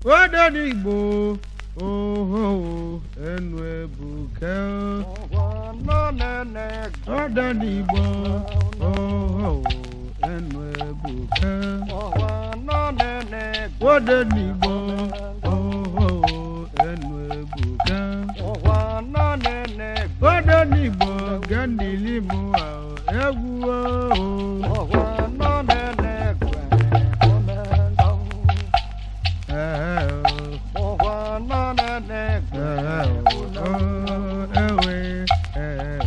Odenigbo oho enu ebuka. Odenigbo oho enu ebuka. Odenigbo oho enu ebuka. Odenigbo gendilimu egwu o. Ee o. Ee o. Ewe ee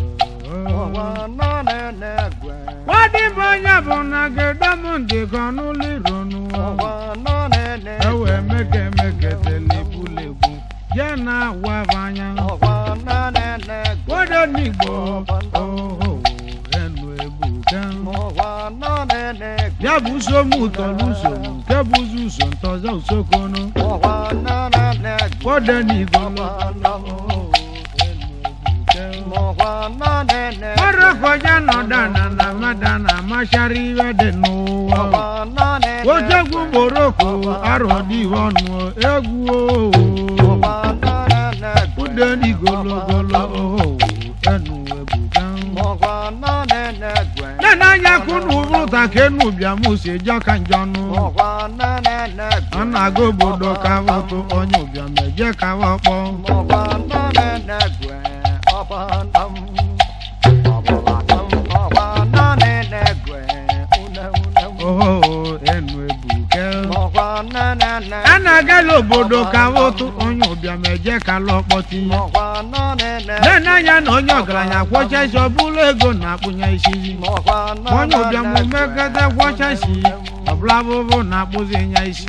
o. Nwadị bụ onye bụ na gedam ndị ka n'ụlọ ironu ewe meke meke telebulegwu ya na awa anya. Odenigbo oho enu ebuka. Ya bụ usomụ ụtọlụ usoro nke bụ ụzọ uso ntọzọ usokonu. Odenigbo oho enu ebuka. Ọrụ kọjá nọdà na na mmadụ na amachara iwe dị n'ụwa. Ojegwu Moroko arọdịghị ọnụ egwu oo. Udenigologolo oho enu ebuka. Nene anya kunu ụta ka enu ụbịam si eje ka njọnụ. A na-aga obodo ka ụtụ onye ụbịam eje ka ọkpọ. Oho enu ebuka. A na-agala obodo ka ụtụ onye ụbịam eje ka lọkpọ tinye. Nene anya na onye ọgaranya kwọcha isi ọ bụla ego na-akpụnye isi. Onye ụbịam mekata kwọcha isi ọbụla abụbụ na-akpụzi ya isi.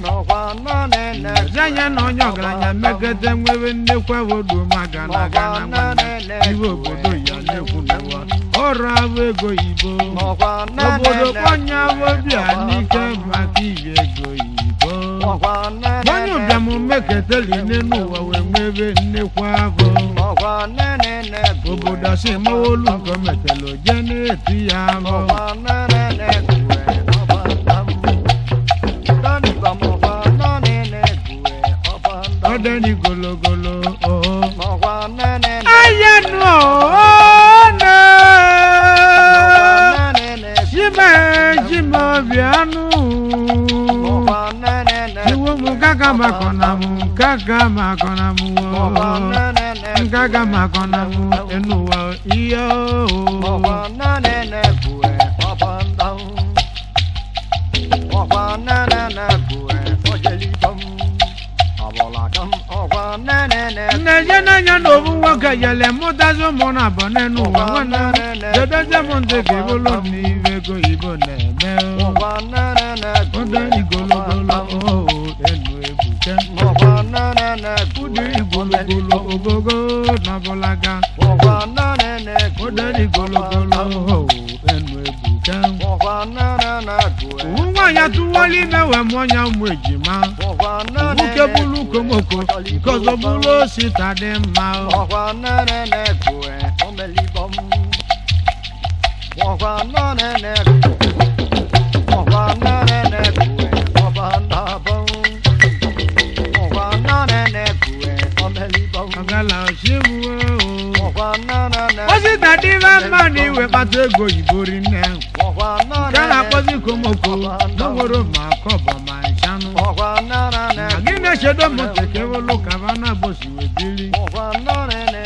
Ezi anya na onye ọgaranya mekata nwebe nnekwu obodo maga na gana nwanne iwe obodo ya na-ekwu n'ụwa ọrụ abụ ego ibo. Obodo kpọnya bịa n'ike maka ibi ego ibo. Onye ụbịam meketeli n'elu ụwa wee nwebe nnekwu abụ. Obodo asị mawolu nke o metelu je na-eti ya abụ. Ọdẹni gologolo oho. Ayẹnu ọ̀ọ́nà jimẹ jimẹ obianu. Iwo mu kaka makọna mu kaka makọna mu o. Nkaka makọna mu enu wa iyo o. Nneje n'anya na obu nwoke yele mụtazi ụmụ na abọ n'enu ụwa nwanne m. Jedozie m ntị ka ịbụlụ n'ibe ego ibo na-eme o. Ụdị igologolo oo enu ebuke. Ụdị igologolo ogogo n'ọbụlaga. Ụdị igologolo oo enu ebuke. Owu nwaanyị atụwala ime wee mụọ ya ụmụ ejima. Nwoke bụrụ komoko nke ọzọ bụrụ osita dị mma o. Ọgala oshiwu o. Osita dị mma na iwe kpata ego oyibo rinne. Nke a na-akpọzi komoko n'onwere ma kọbọ ma nchanụ. Ma gị na-echedo m tekewolu kaba na bosi wee bili.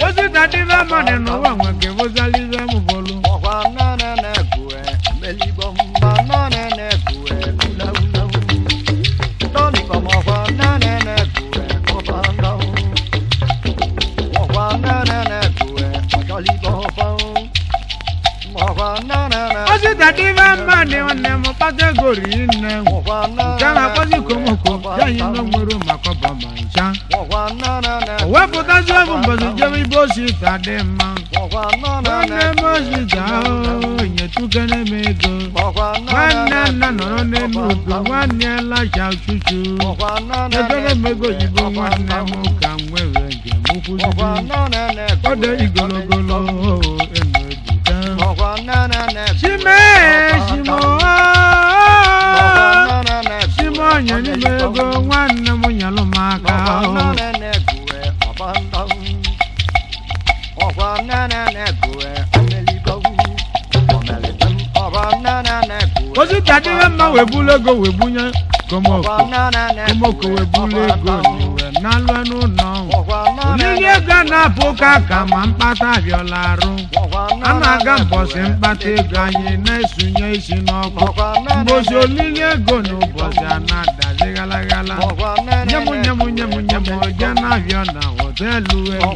Osita dị mma dị n'ụwa nwe nke bozalibe m bolu. Osita dị mma dị nwanne m kpata ego rinne. Nke a na-akpọzi komoko ya anyị n'onwere ma kọbọ ma ncha. O wepụtazi ọbụ mbọsị jebe ibe osita dị mma. Nwanne m osita o nyetukene m ego. Nwanne nna nọrọ n'elu udo nwanne lacha chuchu. Ebere m ego oyibo nwanne m ka m nwere nke m kwụziri. Ọ dị igologolo enu ebuka. Chime chimo chimo nye n'ime ego nwanne m nyelụ m aka. Ositadịbe mma wee bulu ego wee bunye komoko. Komoko wee bulu ego wee nalụ n'ụlọ. Olili ego a na-apụ ụka ka ma mkpata abịọla arụ. A na-aga mbọsị mkpata ego anyị na-esunye isi n'ọkụ. Mbosi olili ego na ụbọchị a na-adazi ghalaghala. Nyem nyem nyem nyem oje na-abịa na họteelụ ego.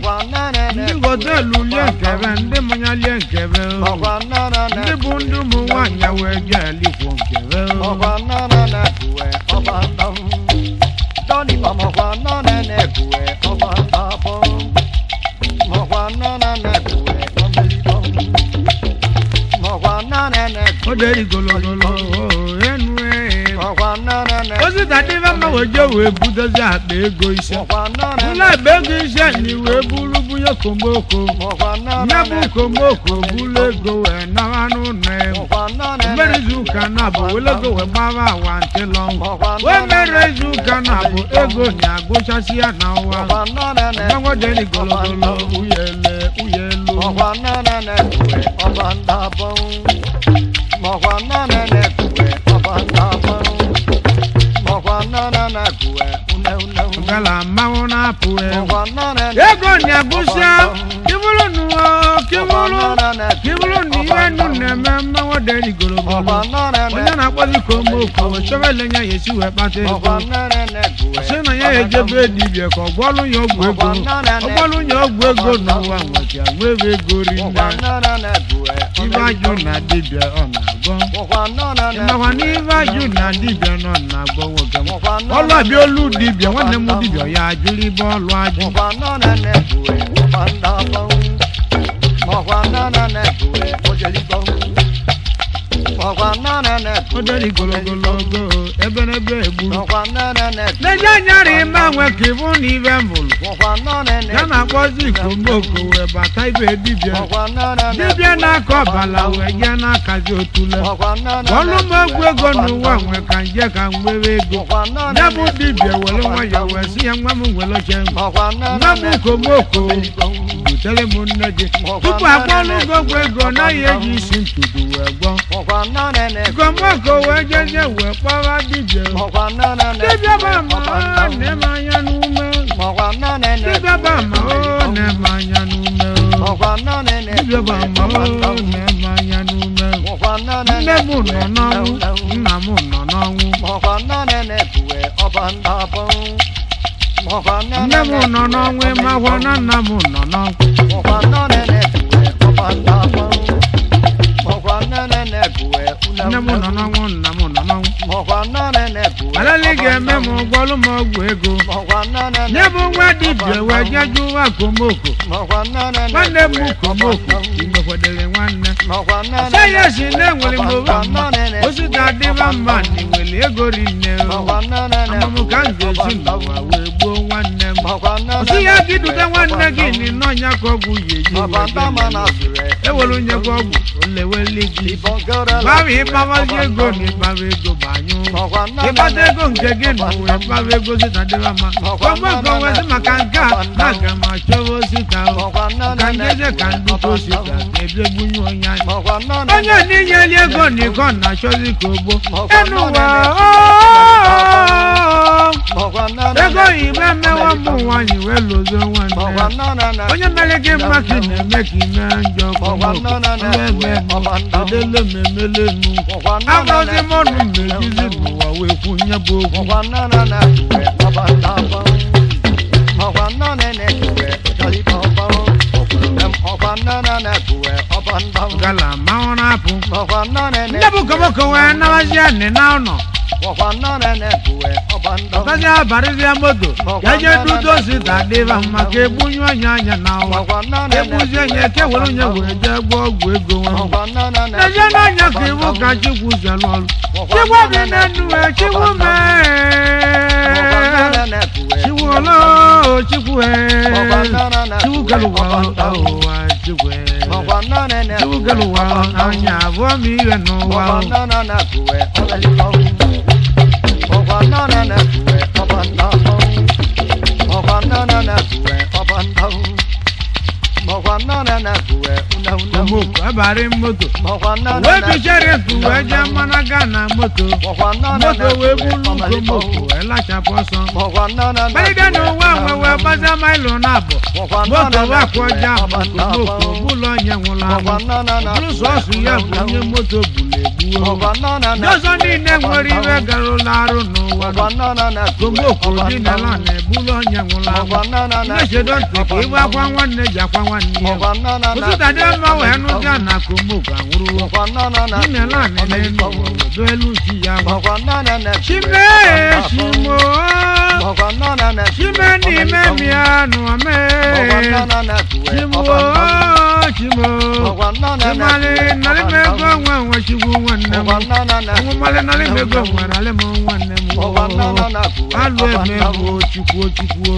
Ndị họteelụ lie nkebe, ndị mmanya lie nkebe o. Ndị bụ ndị ụmụ nwaanyị wee jee elikwo nkebe o. O deri gologolo o, enu e. Ositadịbe mma wee jee wee budozi akpa ego ise. Ụlọ akpa ego ise ni wee buru bunye komoko. Nye bụ komoko bulu ego wee nawa n'ụlọ ego. Mere izu ụka na-abụ wele ego wee gbawa awa ntịlọnwụ. Wee mere izu ụka na-abụ ego na-agụchasị ya na ụwa. Mmanwụ deri gologolo uyele uyelu. Gala mmanwụ na-apụ egwu. Ego na-agụsịa kibụrụ nụọ kibụrụ kibụrụ na ihe nnu na-eme mmanwụ deri gologolo. Onye na-akpọzi komoko chọbele ya esi wee kpata ego. Sị na ya ejebe dibịa ka ọ gwọlụ ya ọgwụ ego. Ọ gwọlụ ya ọgwụ ego n'ụwa nweta nwebe ego rinne. Ibe ajụ na dibịa ọ na-agọ. Ịmakwa na ibe ajụ na dibịa nọ na-agọ nwoke m. Ọlụ abịa olu dibịa nwanne m dibịa ya ajụrụ ibe ọlụ ajụ. O deri gologologo eberebe egbu. N'ezie anyara ime nwe ka ịbụ na ibe m bụrụ. Ya na-akpọzi komoko wee bata ibe dibịa. Dibịa na-akọ ọbala wee jee n'akazi otule. Ọlụ m ọgwụ ego n'ụwa nwe ka nje ka m nwere ego. Ya bụ dibịa were nwayọọ wee sị ya nwa m nwere oche. Nwa m komoko butere m nne gị. Tupu akpọlụ gị ọgwụ ego naghị eji isi ntutu wee gwọ. Komoko wee jezie wee kpọwa dibịa. Dibịa ba ma ọ na-eme anya n'ume. Dibịa ba ma ọ na-eme anya n'ume. Dibịa ba ma ọ na-eme anya n'ume. Nne m nọ n'ọnwụ, nna m nọ n'ọnwụ. Nne m nọ n'ọnwụ ịmakwa na nna m nọ n'ọnwụ. Nne m nọ n'ọnwụ, nna m nọ n'ọnwụ. Alali ga-eme m gwọlụ m ọgwụ ego. Nye bụ nwa dibịa wee jee jụwa komoko. Nwanne m komoko, imekwadere nwanne. Sị ya si na enwere m ụba mma, osita adịba mma na enwere ego rinne o. Amam ka m ga-esi n'ụwa wee gbuo nwanne m. Sị ya gị dute nwanne gị n'ọnya ka ọgwụ ya eji wee bịa. Ewere onye gwa ọgwụ oleweli gị. Gbawa ịkpawazi ego na ịkpawa ego gbanyụ. Ịkpata ego nke gị n'ụwa ịkpawa ego sita dịba mma. Komoko wee sị maka nke a na aga m achọwa osita o. Ka njeze ka ndụta osita ka ebie gbunye onye anya. Onye n'inyeli ego na iko na-achọzi ka ogbo. Enu ụwa ooo. Ego oyibo emewa ụmụ nwaanyị wee lụzie nwanne. Onye mere gị mma ka ị na-eme ka ime njọ komoko. Eme edele m emele m. Agọzi m ọnụ m ejizi n'ụwa wee kwu nye bụ okwu. Gala mmanwụ na-apụ. Ndị bụ komoko wee nabazie nị na ụnọ. Ọtazi abarịzịa moto ya jee dudo osita dịba mma ka egbunye onye anya na ụwa. Egbuzie onye ka ewere onye wee jee gwọọ ọgwụ ego nwa. N'ezie n'anya ka iwu ka Chukwu si alụ ọrụ. Chukwu bi n'enu e Chukwu mee. Chukwu olo Chukwu e. Chukwu kere ụwa ụwa Chukwu e. Chukwu kere ụwa anya abụọ m ihe n'ụwa o. Komoko Wee barị moto wee bichere ntu wee jee mmanaga na moto moto wee bulu komoko wee lachapụ ọsọ kpalite n'ụwa nwe wee gbaza maịlụ na abụ moto wee kwọja komoko bụlụ onye nwụrụ anwụ bụrụ sọsọ ya bụ onye moto gburu egbuo. Ndị ọzọ niile nwere iwe garụla arụ n'ụwa komoko dị n'ala na-egbulu onye nwụrụ anwụ. Nnechedo ntị ka iwe akwa nwanne ji akwa nwanne ya ụtụtadị mma wee nụzia na komoko anwụrụwo dị n'ala na-enu obodo elu chi ya gwa chime chimo chime n'ime mịa nụọ mee chimo chimo chimali nalị m ego nwe nwe chigbu nwanne m nwụmalị nalị m ego nwere alị m nwanne m alụ eme bụ chukwu chukwu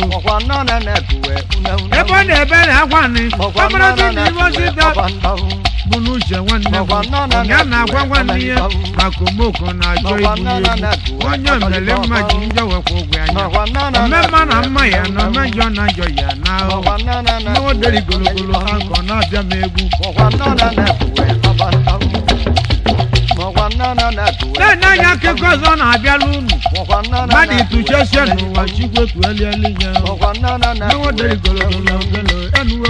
ebe ọ na-ebe na akwa nị ọmarazi na ibe osita bụ n'uche nwanne m ya na-agwa nwanne ya maka omoko na-achọ igbu ya egbu onye omele mma ji njọ wekwa ụgwọ anya ome mma na mma ya na ome njọ na njọ ya na ahụ mmanwụ deri gologolo ha nke ọ na-abịa m egwu na-enye anya akụkọ ọzọ na-abịala unu mmadụ ịtụchesie n'ụwa chukwu etuelielu ya mmanwụ deri gologolo golo enuwe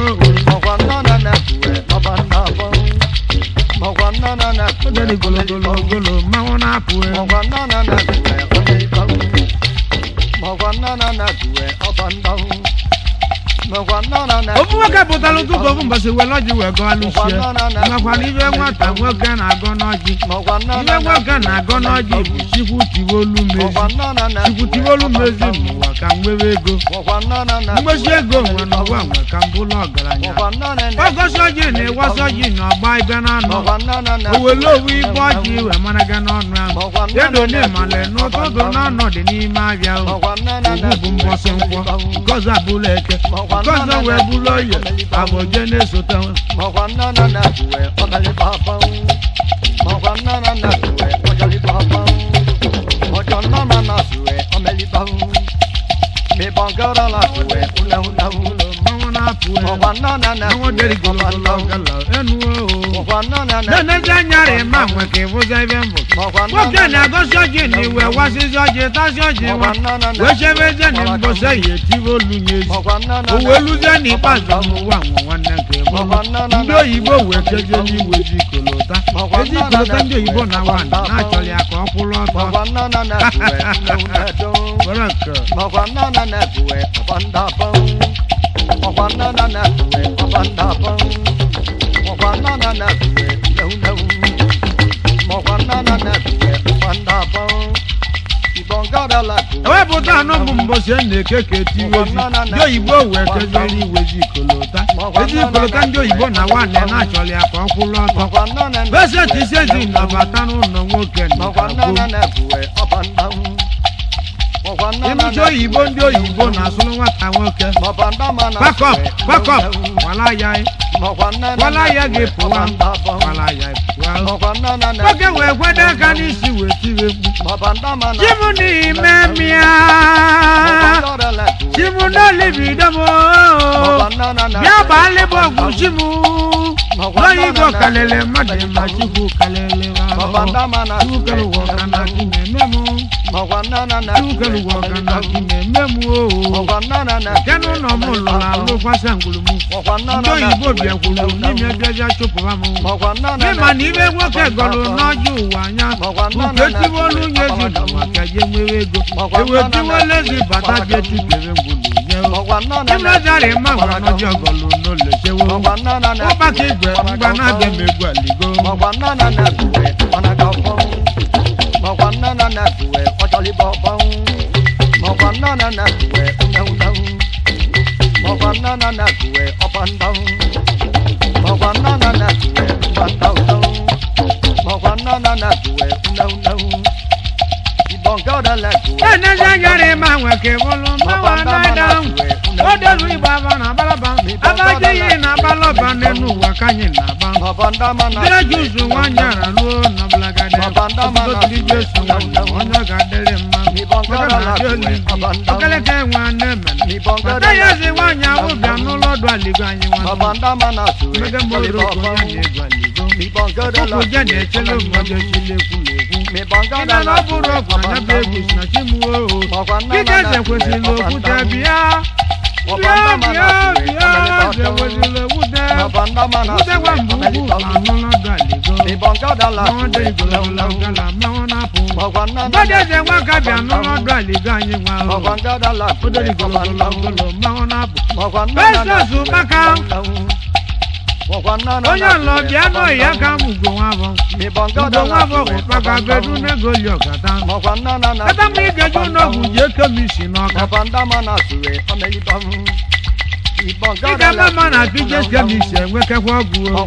oderi gologolo golo mmanwụ na-apụ e. Ofu nwoke pụtara ụtụtụ ofu mbọsị were ọjị wee gọọ alụsie makwana ibe nwata nwoke na-agọ n'ọjị ibe nwoke na-agọ n'ọjị bụ chukwu tiwe olu mezi chukwu tiwe olu mezi n'ụwa ka m nwere ego mgbesi ego nwe n'ụwa nwe ka m bụrụ ọgaranya ọgọsi ọjị na ịwasị ọjị na ọgba ibe n'anọ owele owu ibe ọjị wee mara gị n'ọnụ ahụ edo n'ịmale n'ụtụtụ n'ọnọ dị n'ime abịa o owu bụ mbọsị nkwọ nke ọzọ abụla eke nke ọzọ wee bụrụ oye abọje na-esote mmanwụ na-apụ mmanwụ deri gologolo gala enuo o na-enezi anya rị ma nwe ka ịbụzi ebe mbụ nwoke na-agọsi ọjị na iwe wasịzi ọjị tasị ọjị nwa wee chebe eze na mbọsị ya etiwe olu nye ezi o wee luzie n'ikpeazụ n'ụwa nwe nwanne nke ịbụrụ ndị oyibo wee kezie n'iwe ezi kolota ezi kolota ndị oyibo na nwaanyị na-achọrọ ya ka ọ kwụrụ ọtọ were nke ewepụta anụ bụ mbọsị a na-eke ka etiwe ezi ndị oyibo wee keziere iwe ezi kolota ezi kolota ndị oyibo na nwaanyị na-achọrọ ya ka ọ kwụrụ ọtọ besetisi ezi nabata n'ụlọ nwoke na ịmụcha oyibo ndị oyibo na-asụrụ nwata nwoke pakọp pakọp kwala ya kwala ya gị pụwa kwala ya pụwa nwoke wee kwado aka n'isi wee tiwe mkpu chimu n'ime mịa chimu n'olibido m bịa gbalị bụ ọgwụ chimu n'oyibo kalele mmadụ ma chukwu kalele chukwu kere ụwa ọka na gị na-eme m chukwu kere ụwa ọka na gị na-eme m oo nke n'ụlọ m lụrụ alụ kwasa ngwuru m ndị oyibo bịakwuru n'ime bịabịa chụpụba m n'ịma na ibe nwoke gọrọ n'ọjọ ụwa anya nke tiwe olu nye ezi n'ụwa ka je nwere ego ewe tiwele ezi bata bịa tikere ngwuru nye imezara ịma nwere n'ọjọ gọlụ n'ụlọ chewo ụkpaka igwe mgba na-abịa m egwu aligo na-enezi anya rị ma nwe ka ịbụlụ mmanwụ anaghị o deru igbo aba na abalaba abajeghị na abalọba n'elu ụwa ka anyị na-aba dịrị juzu nwanyị ara ruo na blagade otiri jesu nwanne onye ọ ga-adịrị mma maka na adị olivi okeleke nwe na-emene kpata ya ezi nwaanyị ahụ bịa n'ụlọ ọdụ aligo anyị nwanne mege mgbe oroko ya na-egwu aligo. Ụkwụ je na-echele mmadụ echile ekwurekwu. Ịna na ọ bụrụ ọgwụ anya bụ egwu si na chimuo. Dịka eze kwesịrị okwute bịa. Bịa bịa bịa eze kwesịrị okwute. Okwute gwa mbụ ugwu anụlọdụ aligo. Mmanwụ dị igologolo mmanwụ na-apụ. Mmadụ eze nwa ka bịa n'ụlọdụ aligo anyị nwa o. Odori gologolo mmanwụ na-apụ. Festus Maka onye ala ọbịa nọ ya ka m ugo nwa bụ. Ugo nwa bụ ụkpaka bedu n'egoli ọgata. Ebe m igeju n'ọgwụ ji eke m isi n'ọka. Ịga mama na pije kemisi enwekekwa ọgwụ o.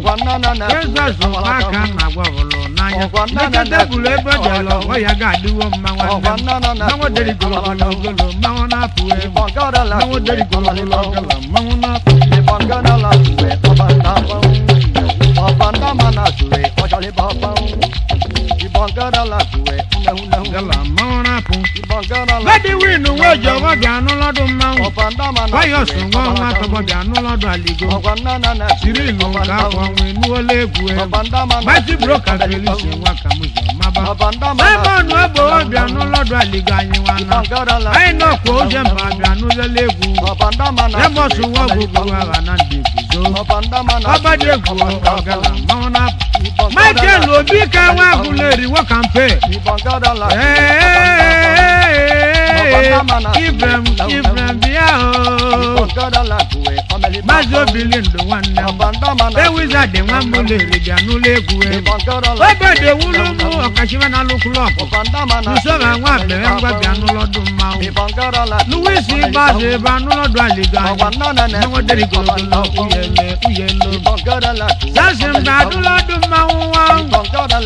Festus Maka na-agwa bụlụ n'anya. N'ike tebụl ebe ọ jere ọgwọ ya ga-adịwo mma nwanne m. Mmanwụ dịrị gologolo mmanwụ na-apụ egwu. Mmanwụ dịrị gologolo mmanwụ na-apụ. Gala mmanwụ na-apụ. Lady Win nwe ji ọgbọ bịa n'ụlọdụ mmanwụ. Fayọs nwa ọnwa atọgbọ bịa n'ụlọdụ aligo. Sirilu nke akwa nwe nuola egwu egwu. Mighty Broker Felix nwa Kamuzo maba. Simon Ogbowo bịa n'ụlọdụ aligo anyị nwana. Anyị nọkwa oje mba bịa n'ụlọla egwu. Emos nwa ọgwụgwụ agha na ndị guzo. Ọbadị egwu ọgala mmanwụ na-apụ. Michael Obi ka nwa agụleri nwa kampe. Ibrahim Ibrahim bịa o. Maazị Obili ndụ nwanne m. Ewizadị nwa m lere bịa n'ụlọ egwu egwu. Obede wulu mụ ọkachima na alụ klọb. Usoro nwa bere ngwa bịa n'ụlọdụ mmanwụ. Louis Igbaze ebe anụlọdụ aligo anyị. Mmanwụ dịrị gologolo uyele uyelo. Sasị mba adụlọdụ mmanwụ nwa.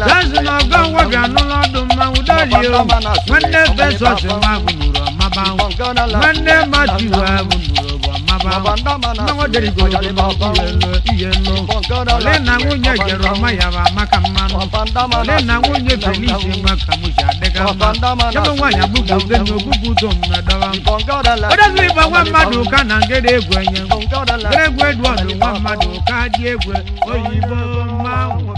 Sasị na ọgọ nwa bịa n'ụlọdụ mmanwụ dọlio. Nwanne Fesọs nwa bụ nụrụ ọmaba. Nwanne Matiu abụ nụrụ bụ ọmaba. Mmanwụ dịrị gologolo uyelo uyelo. Ole na nwunye Jeremaya bụ amaka mmanụ. Ole na nwunye Felix nwa Kamusi adịga mma. Ya bụ nwaanyị abụghị oge na ogbugbu ụzọ mmedọwa. Odozi ịgba nwa mmadụ ụka na ngere egwu enye. Ngere egwu Edward nwa mmadụ ụka dị egwu oyibo mmanwụ.